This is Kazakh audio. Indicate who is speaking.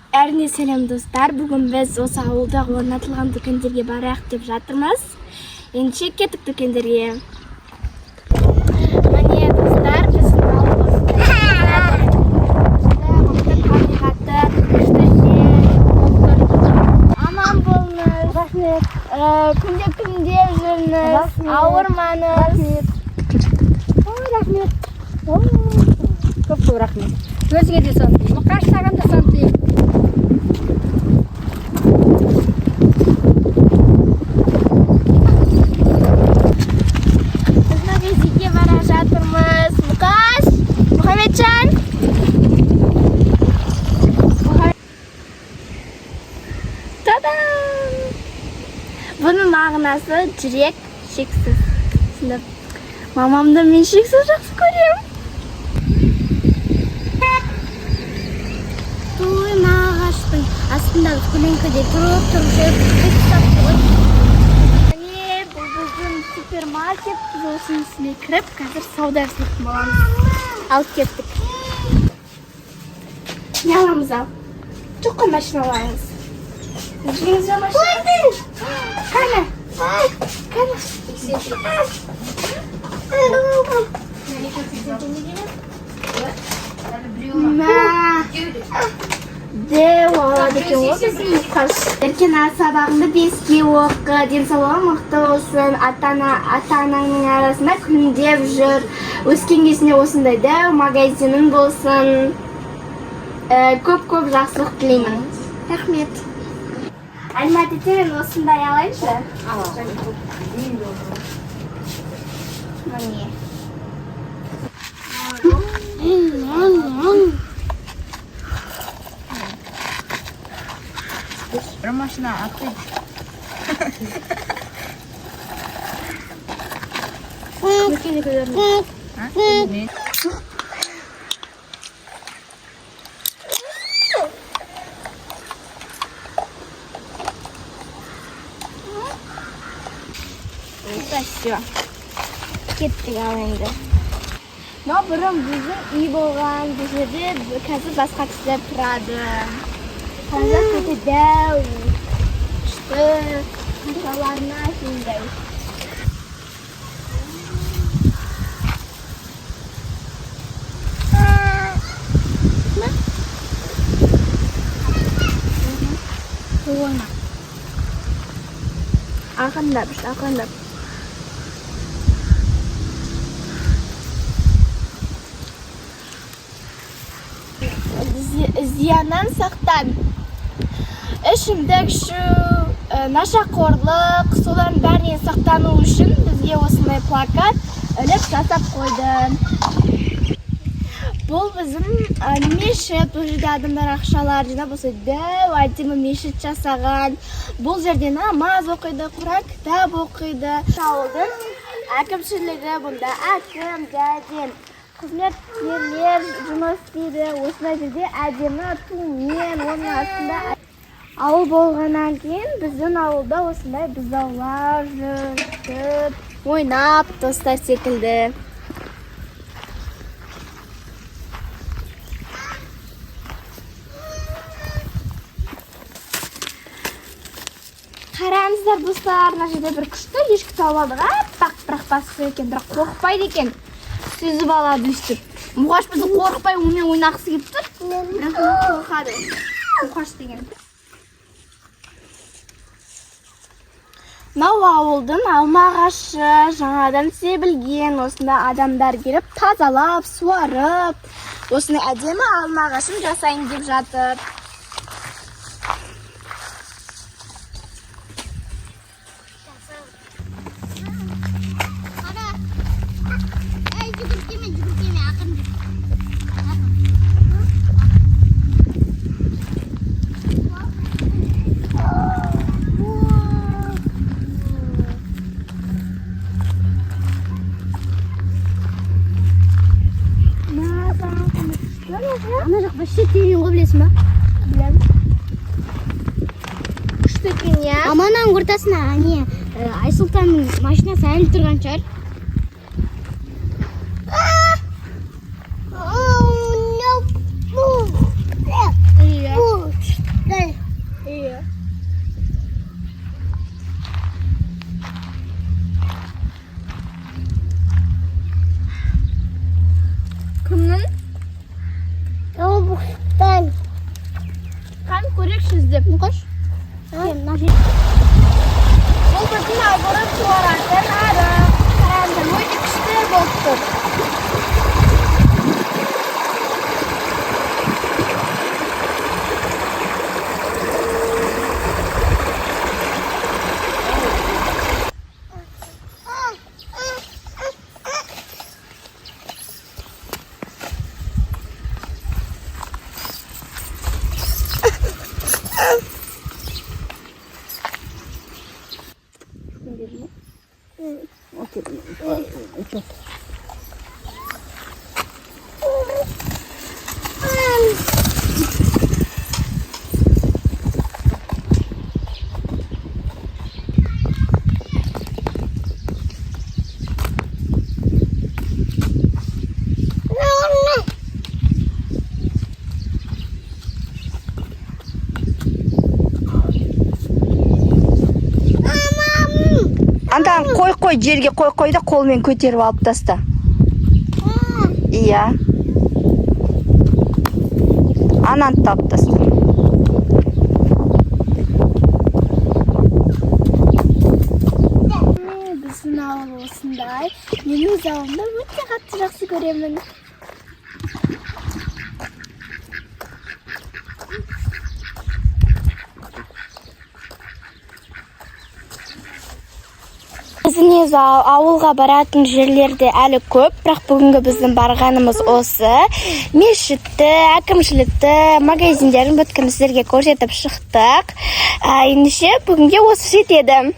Speaker 1: Бәріне сәлем, достар! Бүгін біз осы ауылдағы орнатылған дүкендерге барайық деп жатырмыз. Ендеше кеттік дүкендерге. Міне, достар, біздің ауыл осындай күшті, табиғаты күшті, жер болып тұр. Аман болыңыз!
Speaker 2: Рахмет.
Speaker 1: Күнде күнде жүріңіз.
Speaker 2: Рахмет.
Speaker 1: Ауырмаңыз.
Speaker 2: Ой, рахмет. Ой, көп көп рахмет. Өзіңе де соны тілеймін. Мұқаш, саған да соны тілеймін.
Speaker 1: Біз магазинге бара жатырмыз. Мұқаш, Мұхамеджан. Та-дам! Бұның мағынасы жүрек шексіз. Түсініп. Мамамды мен шексіз жақсы көремін.
Speaker 2: Той, мына ағаштың астында көлеңкеде тұрып тұрып жүріп ұйықтапты ғой.
Speaker 1: Міне, бұл біздің супермаркет. Біз осының ішіне кіріп, қазір сауда жасайтын боламыз. Алып кеттік. Не аламыз, ал? Жоқ қой, машина аламыз. Жүріңіз бе, машина? Қане? Қане? Мә. Деу алады екен ғой біздің Мұқаш. Еркен, сабағыңды 5-ке оқы, денсаулығың мықты болсын, ата анаңның арасында күлімдеп жүр. Өскен кезінде осындай дәу магазинің болсын. Көп-көп жақсылық тілеймін. Рахмет. Альма тете, мен осындай алайыншы. Міне.
Speaker 3: Бір машина атты. Мен
Speaker 1: Спасибо. Кеттік ал енді. Мынау бұрын біздің үй болған, бұл жерде қазір басқа кісілер тұрады. Қазір өте дәу үй. Күшті, қаншаларына шейін дәу. Ма? Ойна. Ақырындап, ақырындап. Зияннан сақтан. Ішімдік ішу, нашақорлық, солардың бәрінен сақтану үшін бізге осындай плакат іліп жасап қойды. Бұл біздің мешіт, бұл жерде адамдар ақшалар жинап, осы дәу әдемі мешіт жасаған. Бұл жерде намаз оқиды, Құран кітап оқиды. Ауылдың әкімшілігі, бұнда әкім, дәдем, қызметкерлер жұмыс істейді. Осындай жерде әдемі тумен, оның астында ауыл болғаннан кейін біздің ауылда осындай бұзаулар жүріп, ойнап, достар секілді. Қараңыздар, достар, мына жерде бір күшті ешкі тауып алдық. Аппақ, бірақ басы екен, бірақ қорықпайды екен. Сүзіп алады өйстіп. Мұқаш бізді қорықпай онымен ойнағысы келіп тұр. Бірақ ол қорқады. Мұқаш деген. Мынау ауылдың алма ағашы жаңадан себілген. Осында адамдар келіп тазалап, суарып, осындай әдемі алма ағашын жасайын деп жатыр.
Speaker 2: Қара. Ей, жүгіріп келме, жүгіріп келме, ақырын жүр. Ана жақ вообще терең ғой, білесің ба?
Speaker 1: Білемін. Күшті екен, иә?
Speaker 2: Амананың ортасына не, Айсұлтанның машинасы әлі тұрған шығар.
Speaker 1: Иә. Бізде.
Speaker 4: Мұқаш. Мына жер.
Speaker 1: Бұл біздің огород суаратын арық. Қараңдар, өте күшті болып тұр. Антан қой, қой, жерге қой, қой да, қолмен көтеріп алып таста. Иә. Ананы да алып таста. Біздің ауыл осындай. Мен өз ауылымды өте қатты жақсы көремін. Біздің негізі ауылға баратын жерлер де әлі көп, бірақ бүгінгі біздің барғанымыз осы. Мешітті, әкімшілікті, магазиндерін бүткіл сіздерге көрсетіп шықтық. Ендеше бүгінге осы жетеді.